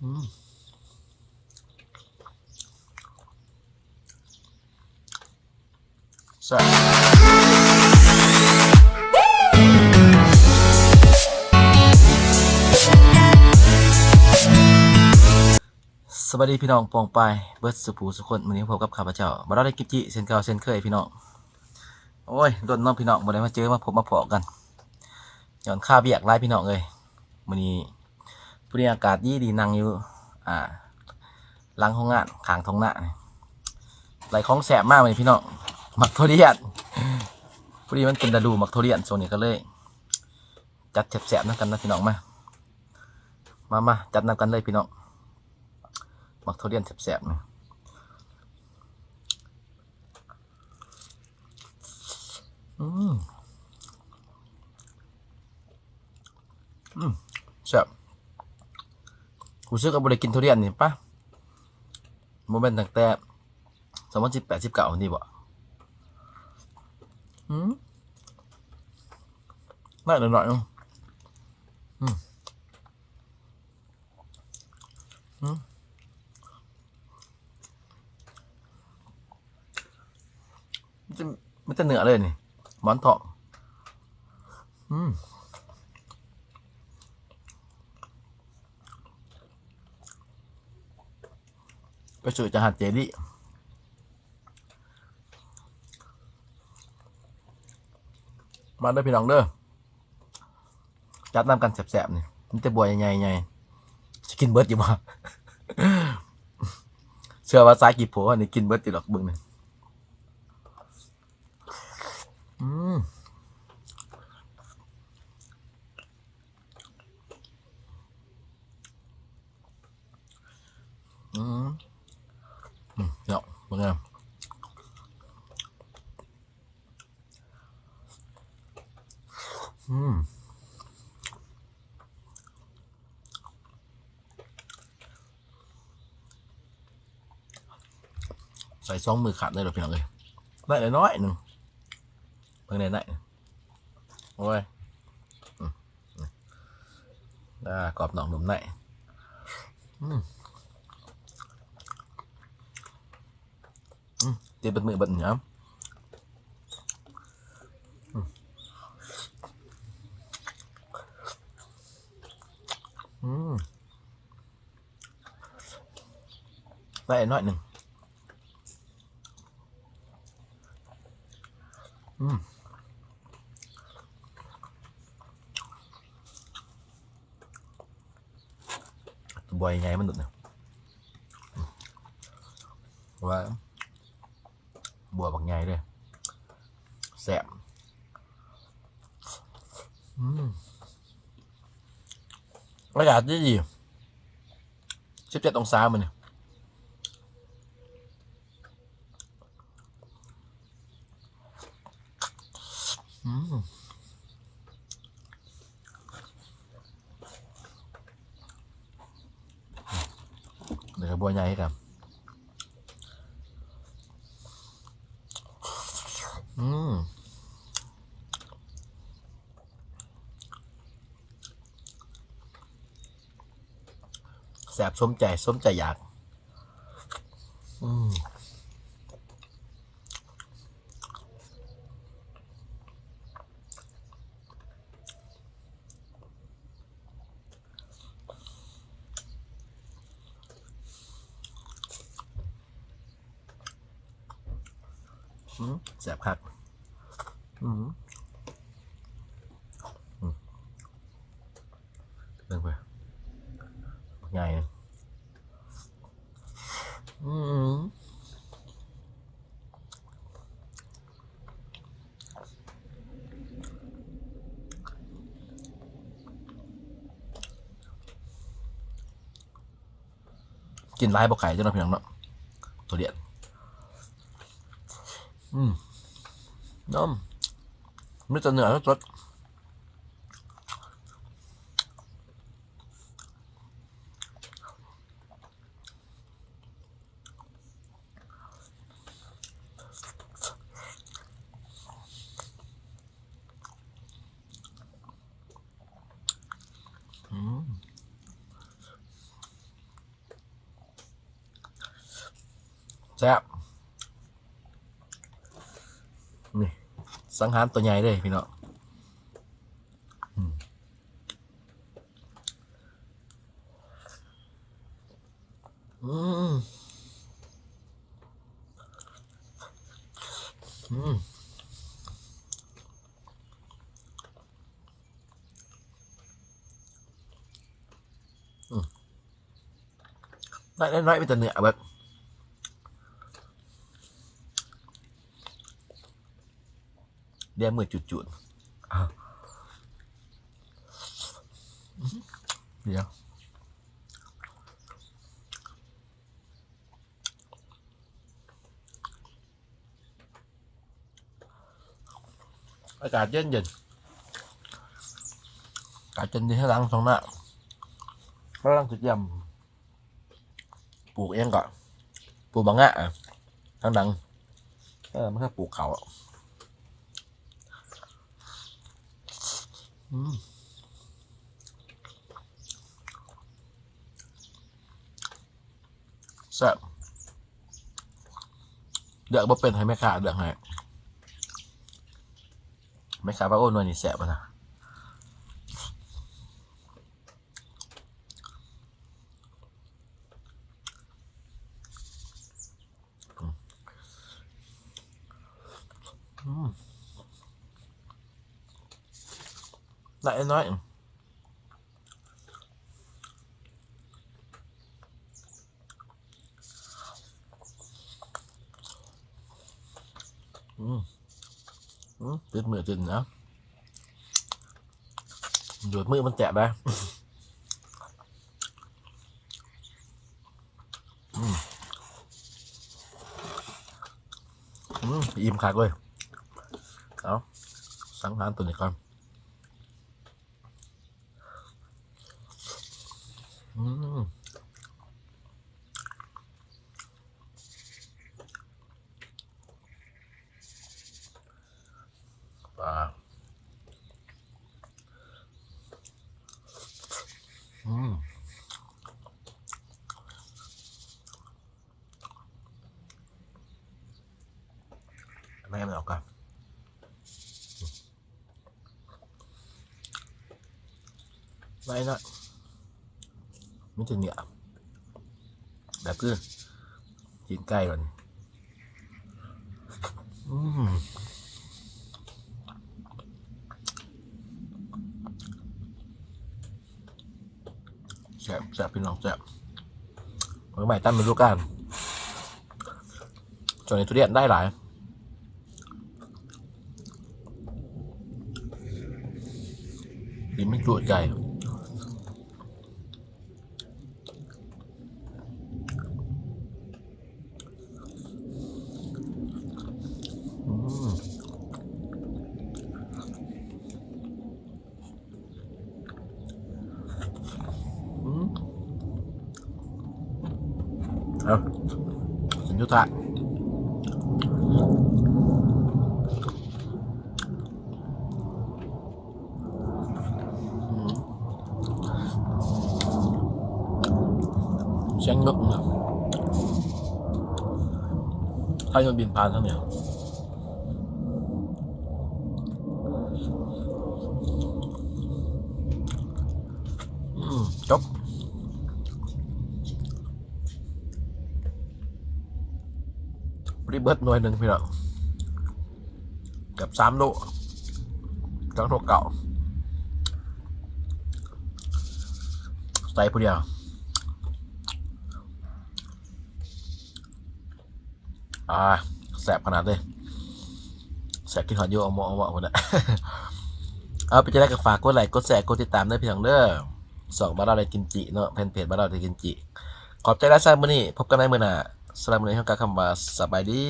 ອືມ ແຊບ. ສະບາຍດີພີ່ນ້ອງປ້ອງປາຍເບິດສູ່ຜູ້ສູ່ຄົນ. ມື້ນີ້ພົບກັບຂ້າພະເຈົ້າ ບໍ່ໄດ້ກິບຈີ ເຊັ່ນເກົ່າເຊັ່ນເຄີຍພີ່ນ້ອງ. ໂອ້ຍ ດົນເນາະພີ່ນ້ອງ ບໍ່ໄດ້ມາເຈີມາພົບມາພໍ້ກັນ ຍ້ອນຄາວຽກຫຼາຍພີ່ນ້ອງເອີຍ. ມື້ນີ້ ພໍດີອາກາດດີໆ ນັ່ງຢູ່ ອ່າ ຫຼັງໂຮງງານ ຂ້າງທົ່ງນານີ້ ໄດ້ຂອງແຊບມາມື້ນີ້ພີ່ນ້ອງ ໝາກທຸລຽນ. ພໍດີມັນເປັນລະດູໝາກທຸລຽນຊ່ວງນີ້ ກໍເລີຍຈັດແຊບໆນຳກັນນະພີ່ນ້ອງ. ມາ ມາໆ ຈັດນຳກັນເລີຍພີ່ນ້ອງ ໝາກທຸລຽນແຊບໆນີ້. ອືມ ອືມ ແຊບ. ຮູ້ສຶກວ່າບໍ່ໄດ້ກິນທຸລຽນນີ້ປະ ບໍ່ແມ່ນຕັ້ງແຕ່ສອງພັນສິບແປດ ສິບເກົ້ານີ້ບໍ? ອືມ ໜ້ອຍໜ້ອຍໜຶ່ງ. ອືມ ອືມ ມີແຕ່ ມີແຕ່ເນື້ອເລີຍນີ້ ໝອນທອງ. ອືມ ໄປຊື້ຈາກຮ້ານເຈລີ. ມາເດີພີ່ນ້ອງເດີ ຈັດນຳກັນແຊບໆນີ້ ມີແຕ່ບົວໃຫຍ່ໆ ຊິກິນເບິດຢູ່ບໍ່? ເຊື່ອວ່າສາຍກີໂປນີ້ກິນເບິດຢູ່ດອກ ເບິ່ງນີ້. ອືມ ອືມ ອືມ ເນາະ ເບິ່ງນະ. ອືມ ໃສ່ສອງມືຂາດເລີຍດອກພີ່ນ້ອງເອີຍ. ໄດ້ໜ້ອຍໜຶ່ງ ເບິ່ງໄດ້ໜ້ອຍ ໂອ້ຍ ອືມ ອ່າ ກອບນອກນຸ່ມໃນ. ອືມ ອືມ ຕິດເບິດມື້ເບິດຫຍັງ. ອືມ ອືມ ໄດ້ໜ້ອຍໜຶ່ງ. ອືມ ບົວໃຫຍ່ມັນໂດດນະ ວ່າບົວບັກໃຫຍ່ເດ້ ແຊບ. ອືມ ອາກາດດີໆ ສິບເຈັດອົງສາມື້ນີ້. ອືມ ເດີ ບົວໃຫຍ່ຄືກັນ. ອືມ ແຊບສົມໃຈ ສົມໃຈຢາກ. ອືມ ອືມ ແຊບຄັກ. ອືມ ອືມ ເບິ່ງໄປ ບັກໃຫຍ່. ອືມ ກິນຫຼາຍບໍ່ໄຄເດ້ເນາະ ພີ່ນ້ອງເນາະ ທຸລຽນ. ອືມ ນຳ ມີແຕ່ເນື້ອສົດໆ. ອືມ ແຊບ ນີ້ ສັງຫານຕົວໃຫຍ່ເດ້ພີ່ນ້ອງ ອືມ ອືມ ອືມ ອືມ. ໄດ້ນ້ອຍໆ ມີແຕ່ເນື້ອເບິດ ດຽວມືຈູດໆ ດຽວ. ອາກາດເຢັນໆ ອາກາດເຢັນດີ ທາງຫຼັງທົ່ງນາ ກຳລັງຊິກຽມ ປູກຫຍັງເກາະ ປູກບັກງະ ທາງຫຼັງ ເອີ ມັນກະປູກເຂົ້າ ອືມ. ແຊບ ເລືອກບໍ່ເປັນ ໃຫ້ແມ່ຄ້າເລືອກໃຫ້ ແມ່ຄ້າວ່າ ໂອ້ ໜ່ວຍນີ້ແຊບ ວ່າຊັ້ນ ອືມ ອືມ ໄດ້ນ້ອຍ ອືມ ອືມ ຕິດມືຕິດນະ ດູດມືມັນແຕກໄດ໋ ອືມ ອືມ ອີ່ມຄັກເລີຍ ເອົາ ສັງຫານໂຕນີ້ກ່ອນ. ອືມ ປາ ອືມ ແມ່ນແລ້ວກະ ໄວເນາະ ມີແຕ່ເນື້ອ ແບບຄື ຕີນໄກ່ ອືມ ແຊບ ແຊບ ພີ່ນ້ອງ ແຊບ ໝາກໄມ້ຕາມລະດູການ ຊ່ວງນີ້ທຸລຽນໄດ້ຫຼາຍ ກິນມັນຈຸໃຈ ອືມ ອືມ ເອົາ ຊິນຢູ່ຖ້າ ອືມ ສຽງນົກນະ ພາຍຸບິນຜ່ານທາງນີ້. ອືມ ຈົບ ພໍດີເບິດໜ່ວຍໜຶ່ງພີ່ນ້ອງ ເກືອບສາມໂລ ສອງໂລເກົ້າ ໃສ່ຜູ້ດຽວ. ອ່າ ແຊບຂະໜາດເດ້ ແຊບກິນຮອດຢູ່ ເອົາໝໍເອົາເວົ້າພຸ້ນນະ. ເອົາ ເປັນຈັ່ງໃດກໍຝາກກົດໄລ ກົດແຊ ກົດຕິດຕາມເດີພີ່ນ້ອງເດີ ຊ່ອງບ່າວລາວໄດ້ກິນຈິເນາະ ແຟນເພຈບ່າວລາວໄດ້ກິນຈິ. ຂອບໃຈຫຼາຍສຳລັບມື້ນີ້ ພົບກັນໃໝ່ມື້ໜ້າ. ສຳລັບມື້ນີ້ ເຮົາກໍຄຳວ່າສະບາຍດີ.